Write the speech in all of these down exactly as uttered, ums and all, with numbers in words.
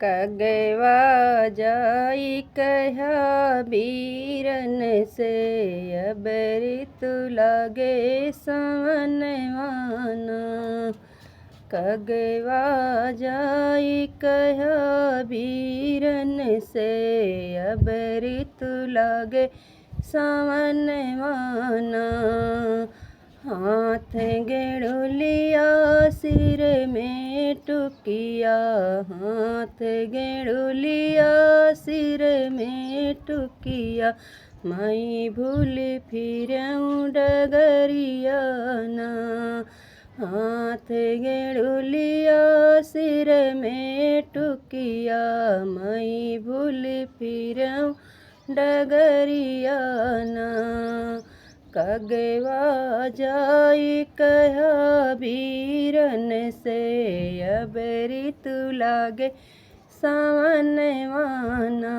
कगवा जाई कह्या बीरन से, अब ऋतु लागे सवनवाना। कगवा जाई कह्या बीरन से, अब ऋतु लागे सवनवाना। हाथ गेड़ुलिया सिर में टुकिया, हाथ गेड़ुलिया सिर में टुकिया, माई भूल फिरऊँ डगरिया ना। हाथ गेड़ुलिया सिर में टुकिया, माई भूल फिरऊँ डगरिया ना। कगवा जाई कह्या बीरन से, अब ऋतु लागे सवनवाना।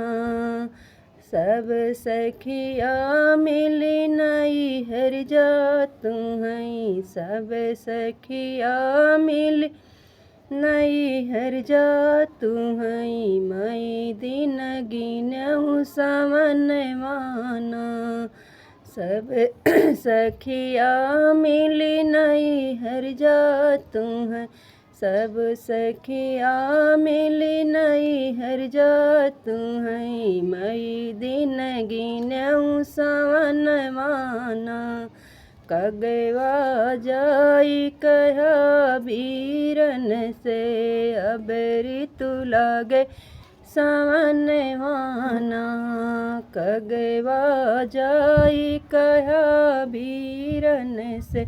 सब सखिया मिली नैहर जातु हैं, सब सखिया मिली नैहर जातु हैं, माई दिन गिनऊँ सवनवाना। सब सखिया मिली नैहर जातु हैं, सब सखिया मिली नैहर जातु हैं, माई दिन गिनऊँ सवनवाना। कगवा जाई कह्या बीरन से, अब ऋतु लागे सवनवाना। कगवा जाई कह्या बीरन से,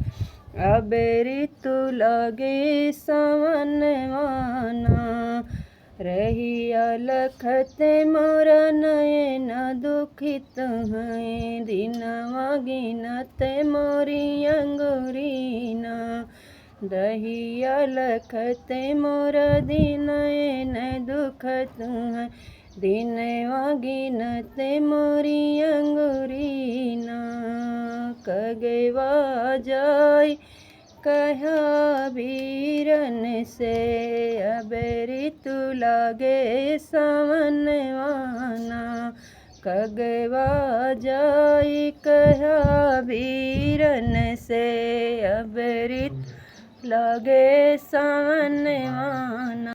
अब ऋतु लागे सवनवाना। रहिया लखत मोरा नयन दुखित हैं, दिनवा गिनत मोरी अंगुरी ना। रहिया लखत मोरा दिन नयन दुखत हैं, दिनवा गिनत मोरी अंगुरी ना। कगवा जाई कह्या बीरन से, अब ऋतु लागे सवनवाना। कगवा जाई कह्या बीरन से, अब ऋतु लागे सवनवाना।